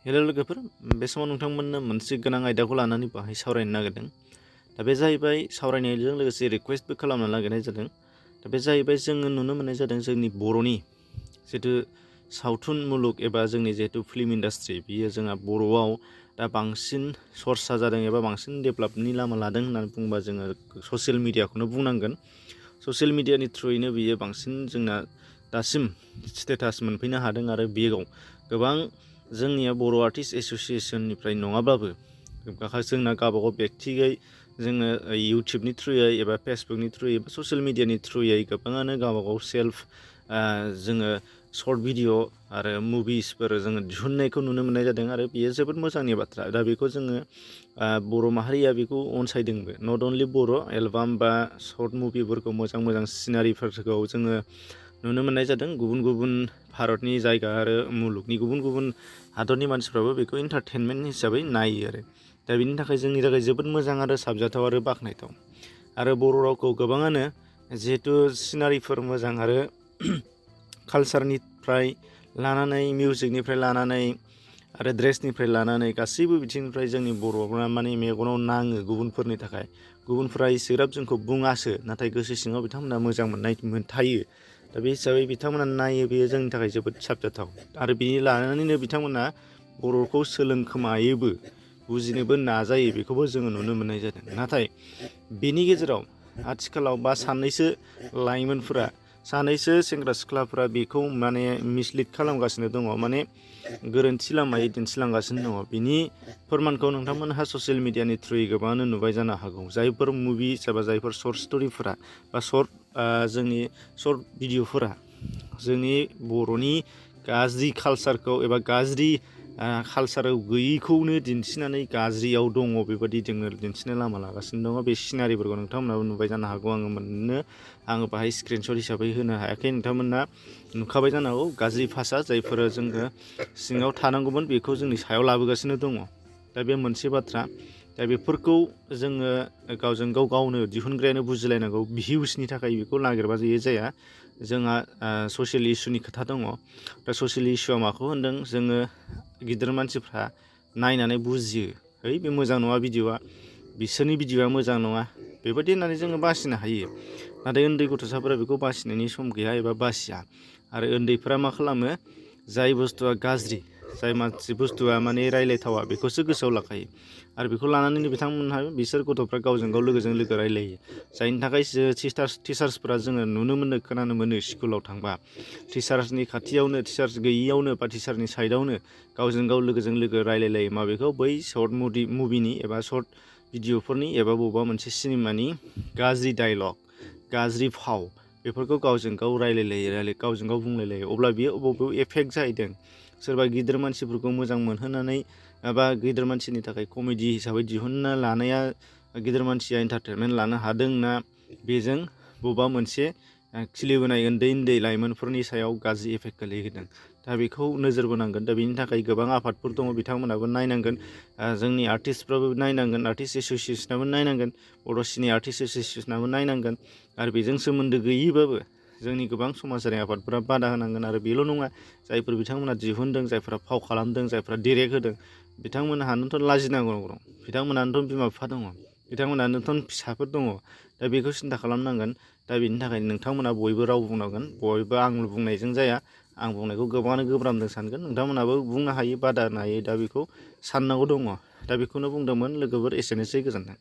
Hello लोगोफोर, बे समाव नोंथांमोननो मोनसे गोनां आयदाखौ लानानै बाहाय सावरायनो नागिरदों। दा बे जाहैबाय सावरायनायजों लोगोसे रिक्वेस्टबो खालामनो नागिरनाय जादों। दा बे जाहैबाय जोङो नुनो मोननाय जादों जोंनि बर'नि जितु सावथुन मुलुग एबा जोंनि जिहेतु फिल्म इन्डास्ट्रि बियो जोंहा बर'आव दा बांसिन सरसा जादों एबा बांसिन डेभेलपनि लामा लादों होननानै बुङोबा जोङो ससियेल मिडियाखौनो बुंनांगोन। ससियेल मिडियानि थ्रुयैनो बियो बांसिन जोंना दासिम स्टेटास मोनफैनो हादों आरो बेयाव गोबां जोंनिया बर' आर्टिस्ट एस'सिएशननिफ्राय नङाब्लाबो जोंना गावबागाव बेक्तिगै जोङो इउटुबनि थ्रुयै एबा फेसबुकनि थ्रुयै एबा ससियेल मिडियानि थ्रुयै गोबाङानो गावबागाव सेल्फ जोङो सर्ट भिडिअ आरो मुभिसफोर जोङो दिहुननायखौ नुनो मोननाय जादों आरो बेयो जोबोद मोजांनि बाथ्रा। दा बेखौ जोङो बर' माहारिया बेखौ अनसायदोंबो। नट अनलि बर' एलबाम बा सर्ट मुभिफोरखौ मोजां सिनारिफोरखौ जोङो नुनो मोननाय जादों। गुबुन गुबुन भारतनि जायगा आरो मुलुगनि गुबुन गुबुन हादरनि मानसिफ्राबो बेखौ एन्टारटेनमेन्ट हिसाबै नायो आरो दा बेनि थाखाय जोंनि थाखाय जोबोद मोजां आरो साबजाथाव आरो बाख्नायथाव। आरो बर' रावखौ गोबाङानो जिहेतु सिनारिफोर मोजां आरो कालसारनिफ्राय लानानै मिउजिकनिफ्राय लानानै आरो ड्रेसनिफ्राय लानानै गासैबो बिथिंनिफ्राय जोंनि बर'फ्रा माने मेगनाव नाङो गुबुनफोरनि थाखाय। गुबुनफ्रा एसेग्राब जोंखौ बुङासो, नाथाय गोसो सिङाव बिथांमोना मोजां मोननाय थायो। दा बे हिसाबै बिथांमोना नायो, बेयो जोंनि थाखाय जोबोद साबजाथाव। आरो बिनि लानानैनो बिथांमोना बर'खौ सोलोंखोमायोबो, बुजिनोबो नाजायो, बेखौबो जोङो नुनो मोननाय जादों। नाथाय बेनि गेजेराव आथिखालाव बा सानैसो लाइमोनफोरा सानैसो सेंग्रा सिख्लाफोरा बेखौ माने मिसलिड खालामगासिनो दङ, माने गोरोन्थि लामायै दिन्थिलांगासिनो दङ। बिनि फोरमानखौ नोंथांमोनहा ससियेल मिडियानि थ्रुयै गोबाङानो नुबाय जानो हागौ। जायफोर मुभि एबा जायफोर सर्ट स्ट'रिफोरा बा जोंनि सर्ट भिडिअफोरा जोंनि बर'नि गाज्रि कालसारखौ एबा गाज्रि कालसाराव गैयैखौनो दिन्थिनानै गाज्रियाव दङ बेबायदि जोङो दिन्थिनो लामा लागासिनो दङ। बे सिनारिफोरखौ नोंथांमोनाबो नुबाय जानो हागौ। आङो बाहाय स्क्रिनशट हिसाबै होनो हायाखै, नोंथांमोना नुखाबाय जानो हागौ। गाज्रि भाषा जायफोर जोङो सिङाव थानांगौमोन बेखौ जोंनि सायाव लाबोगासिनो दङ। दा बे मोनसे बाथ्रा। दा बेफोरखौ जोङो गावजों गावनो दिहुनग्रायानो बुजिलायनांगौ। भिउसनि थाखाय बेखौ नागिरबा जाया। जोंहा ससियेल इसुनि खोथा दङ। दा ससियेल इसुआ माखौ होनदों, जोङो गिदिर मानसिफ्रा नायनानै बुजियो, है बे मोजां नङा भिडिअआ, बिसोरनि भिडिअआ मोजां नङा, बेबायदि होननानै जोङो बासिनो हायो। नाथाय उन्दै गथ'साफोरा बेखौ बासिनायनि सम गैया एबा बासिया। आरो उन्दैफ्रा मा खालामो, जाय बुस्थुआ गाज्रि, जाय बुस्थुआ माने रायलायथावा बेखौसो गोसोआव लाखायो। आरो बेखौ लानानैनो बिसोर गथ'फ्रा गावजों गाव लोगोजों लोगो रायलायो। जायनि थाखाय टिचार्सफोरा जोङो नुनो मोनो, खोनानो मोनो, स्कुलाव थांबा टिचार्सनि खाथियावनो, टिचार्स गैयियावनो बा टिचारनि साइडआवनो गावजों गाव लोगोजों लोगो रायलायलायो। माबेखौ, बै सर्ट मुभिनि एबा सर्ट भिडिअफोरनि एबा बबेबा मोनसे सिनेमानि गाज्रि डायलग, गाज्रि फाव, बेफोरखौ गावजों गाव रायलायलायो, गावजों गाव बुंलायलायो। अब्ला बियो बबेयाव एफेक्ट जाहैदों। सोरबा गिदिर मानसिफोरखौ मोजां मोनहोनानै बा गिदिर मानसिनि थाखाय कमेडि हिसाबै दिहुनना लानाया गिदिर मानसिया एन्टारटेनमेन्ट लानो हादोंना, बेजों बबेबा मोनसे खिलिबोनाय उन्दै लाइमोनफोरनि सायाव गाज्रि एफेक्ट गोलैहोदों। दा बेखौ नोजोर बोनांगोन। दा बेनि थाखाय गोबां आफादफोर दङ, बिथांमोनाबो नायनांगोन। जोंनि आर्टिस्टफ्राबो नायनांगोन, आर्टिस्ट एस'सिएसनाबो नायनांगोन, बड' सिने आर्टिस्ट एस'सिएसनाबो नायनांगोन। आरो बेजों सोमोन्दो गैयैबाबो जोंनि गोबां समाजारि आफादफोरा बादा होनांगोन। आरो बेल' नङा, जायफोर बिथांमोना दिहुनदों, जायफोरा फाव खालामदों, जायफोरा डिरेक्ट होदों, बिथांमोनहानोथ' लाजिनांगौ दं, बिथांमोनहानोथ' बिमा बिफा दङ, बिथांमोनहानोथ' फिसाफोर दङ। दा बेखौ सिन्था खालामनांगोन। दा बेनि थाखायनो नोंथांमोना बयबो राव बुंनांगोन। बयबो आं बुंनायजों जाया, आं बुंनायखौ गोबाङानो गोब्राबदों सानगोन, नोंथांमोनाबो बुंनो हायो, बादा होनो हायो। दा बेखौ साननांगौ दङ। दा बेखौनो बुंदोंमोन लोगोफोर, एसेनोसै, गोजोन्थों।